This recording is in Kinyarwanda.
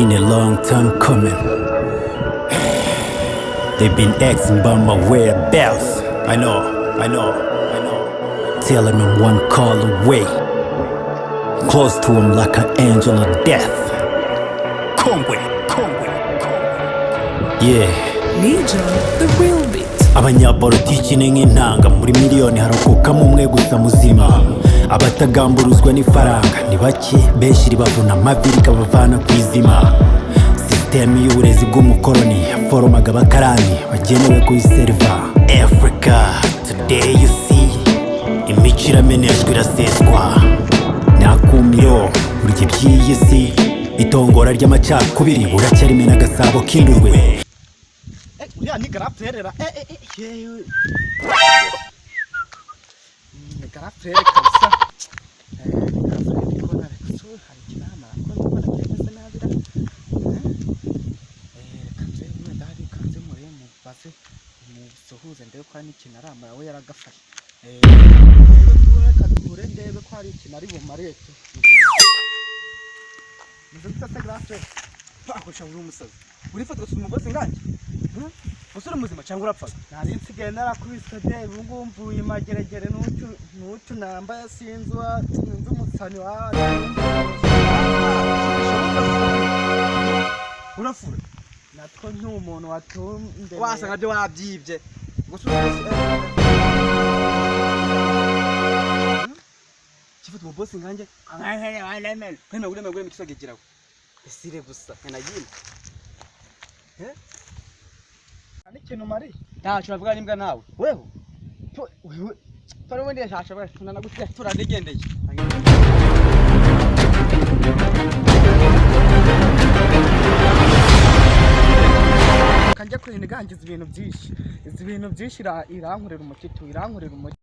Been a long time coming. They've been asking about my whereabouts. I know, I know, I know. Tell them I'm one call away. Close to him like an angel of death. Kongwe, Kongwe, Kongwe. Yeah. Legion, the real beat. Abanyapolitiki ni nk'intanga, muri miliyoni harokokamo umwe gusa muzima. Abatagamburuzwa n'ifaranga ni bake, benshi ribavuna amavi rikabavana ku izima. Sisitemu y'uburezi bw'umukoroni yaforomaga abakarani bagenewe kuyiseriva. Africa today, you see, imico irameneshwa, iraseswa nakumiro. Burya iby'iyi si, itongora ry'amacakubiri buracyarimena agasabo k'indurwe. Uriya ni grand frère ra, yewe, ni grand frère kabisa. Ni grand frère, ndi kubona. Ariko so hari ikinama ko ndabona kimeze nabi ra. Reka nze wenda hari kanze mure mubaze, musuhuze, ndebe ko hari n'ikintu aramara, we yaragafashe. Reka duhure ndebe ko hari ikintu ari bumare tu. Meze gute se, grand frère? Akoresha uri umusazi, urifata ugasuzuma umugozi nganjye. Usore muzima cyangwa urapfaga? Nari nsigaye narakubiswe de. Ubu ngubu mvuye imageregere n'utu n'utu nambaye, sinzi sinzi umusani wa. Urafura. Natwo nk'umuntu watundemeye. Wasanga byo wabyibye gusa. Kifata umubosi nkanjye kwema gurema gurema kisogegeraho esire gusa nkanagina. N'ikintu mariye. Ntacyo navuga n'imbwa nawe weho wewe tore ubundi ntacyo tunagusiga turanigendeye. Kanjya kurinda igangiza ibintu byinshi, izi bintu byinshi irankorera umuti tu, irankorera umuti.